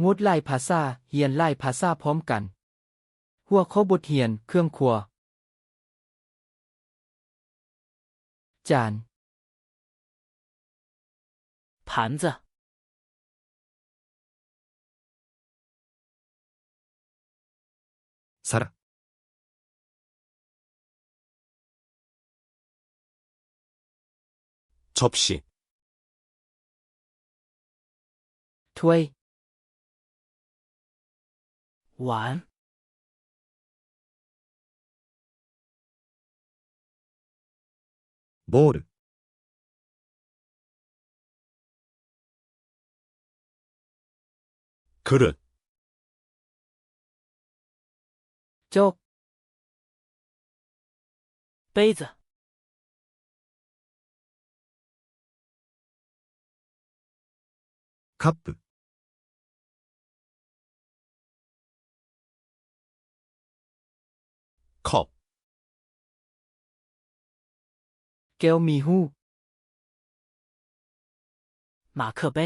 ງົດຫຼາຍພາສາ, ຮຽນຫຼາຍພາສາພ້ອມກັນ. ຫົວຂໍ້ບົດຮຽນ, ເຄື່ອງຄົວ. ຈານ. 盘子. 皿. 접시. ຖ້ວຍ. 碗. ボール. くる. ຈອກ. 杯子. カップ. ຂອບ. ແກ້ວມີຮູບ. 马克杯.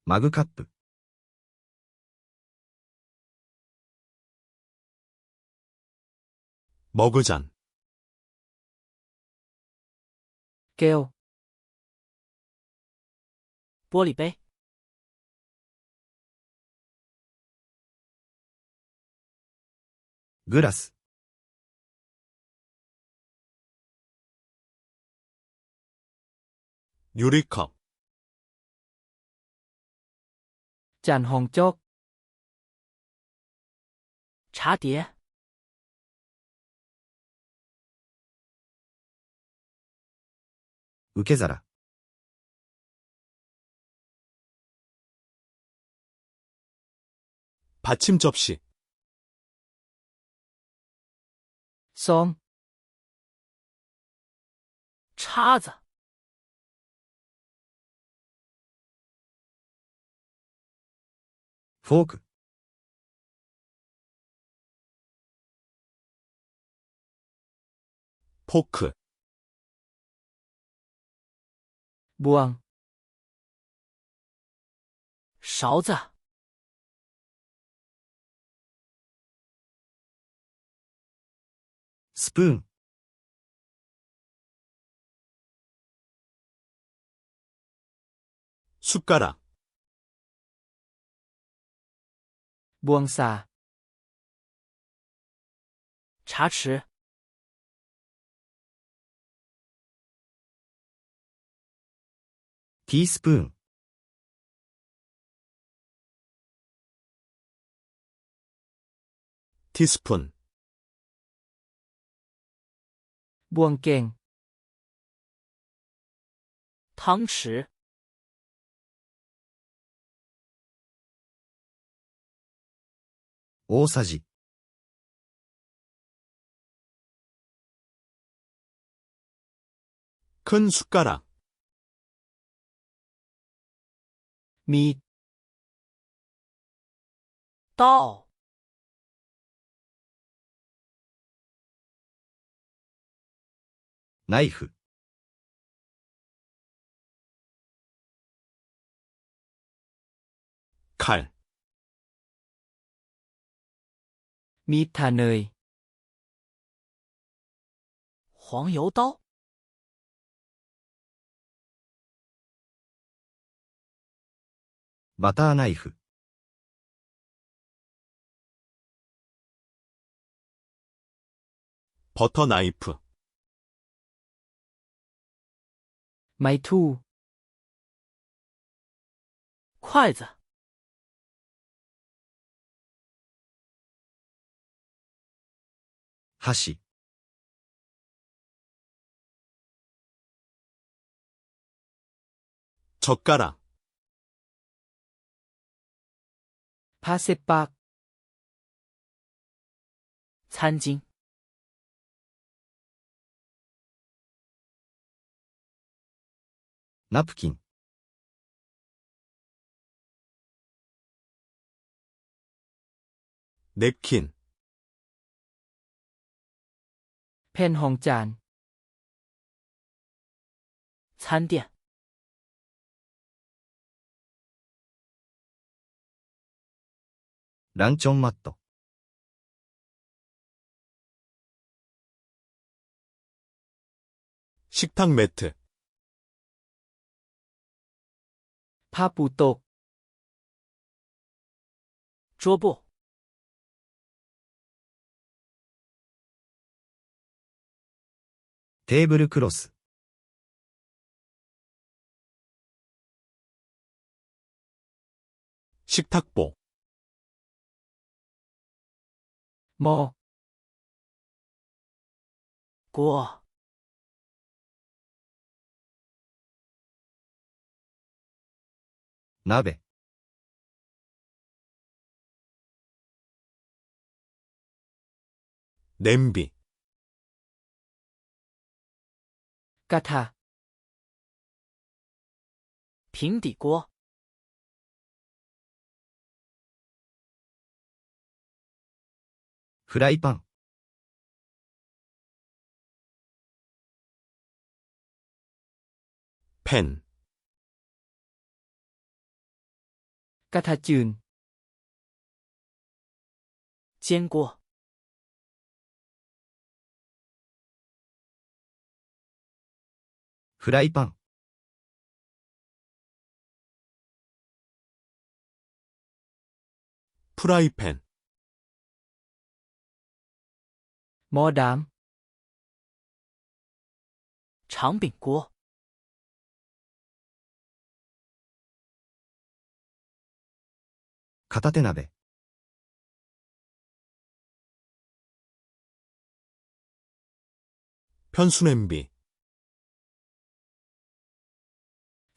マグカップ. ボグジャン. ແກ້ວ. 玻璃杯. グラス. 유리컵. ຈານຮອງຈອກ. 茶碟. 受け皿. 받침 접시. ຊອງ. 叉子. フォーク. 포크. ບ່ວງ. 勺子. スプーン. 숟가락. ບ່ວງສາ. 茶匙. ティースプーン. ティースプーン. ບ່ວງແກງ. 汤匙. 大さじ. 큰 숟가락. ມີດ. 刀. ナイフ. 칼. ມີດທາເນີຍ. 黄油刀. バターナイフ. 버터 나이프. ໄມ້ຖູ. 筷子. 箸. 젓가락. ຜ້າເຊັດປາກ. 餐巾. ナプキン. 냅킨. ແຜ່ນຮອງຈານ. 餐餐店。ランチョンマット。식탁 매트. ຜ້າປູໂຕະ. 桌布. テーブルクロス。 식탁보. ໝໍ້. 锅. 鍋. 냄비. ກະທະ. 平底锅. フライパン. ແຜ່ນ. ກະທະຈືນ. 煎锅. フライパン. ຟຣາຍແຜ່ນ. ໝໍ້ດຳ. 长柄锅. 片手鍋. 변수냄비.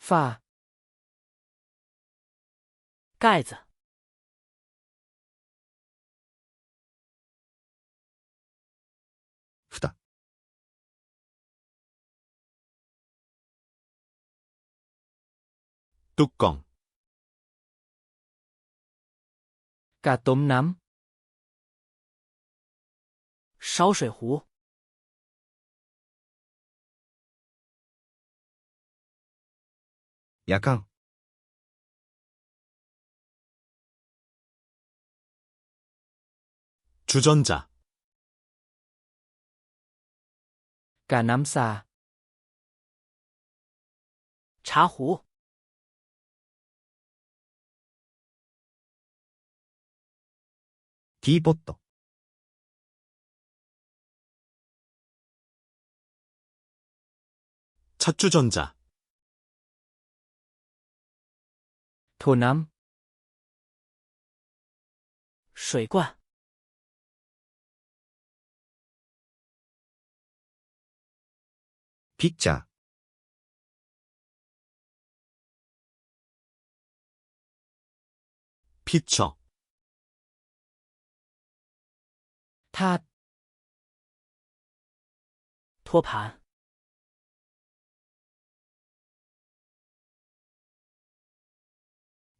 ຝາ. 盖子. 蓋. 뚜껑. ກາຕົ້ມນ້ຳ. 烧水壶. やかん. 주전자. ການ້ຳຊາ. 茶壶. ティーポット. 찻주전자. ໂຖນ້ຳ. 水罐. ピッチャー. 피처. ຖາດ. 托盘.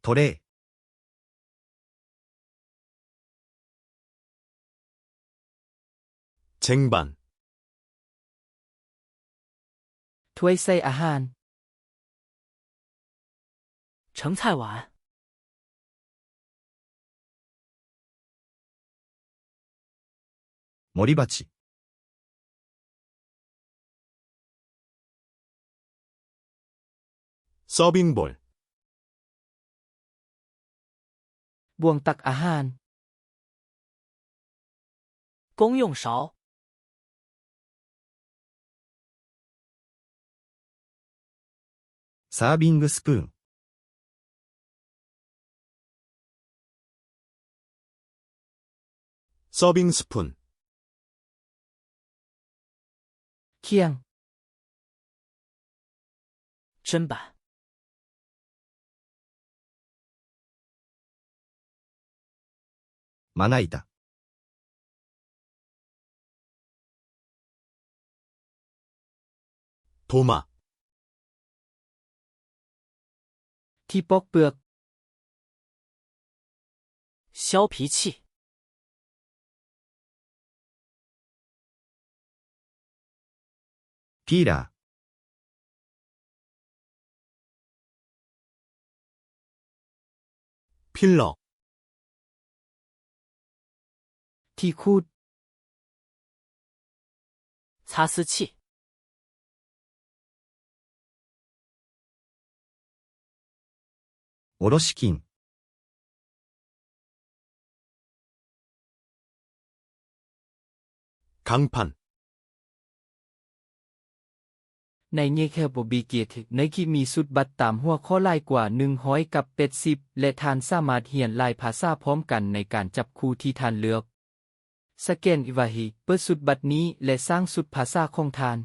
トレー. 쟁반. ຖ້ວຍໃສ່ອາຫານ. 盛菜碗. 盛り鉢. 서빙볼. ບ່ວງຕັກອາຫານ. 公用勺. サービングスプーン. 서빙 스푼. ຂ່ຽງ. 砧板. まな板. 도마. ທີ່ປອກເປືອກ. 削皮器. ピーラー. 필러. ທີ່ຂູດ. 擦丝器. おろし金. 乾パン. ໃນແຍກແຖວບໍບີເກດ ໃນທີ່ມີຊຸດບັດຕາມຫົວຂໍ້ຫຼາຍກວ່າໜຶ່ງຮ້ອຍກັບແປດສິບ ແລະ ທ່ານສາມາດຮຽນຫຼາຍພາສາພ້ອມກັນໃນການຈັບຄູ່ທີ່ທ່ານເລືອກ. ສະແກນ Evahi ເປີດຊຸດບັດນີ້ ແລະ ສ້າງຊຸດພາສາຂອງທ່ານ.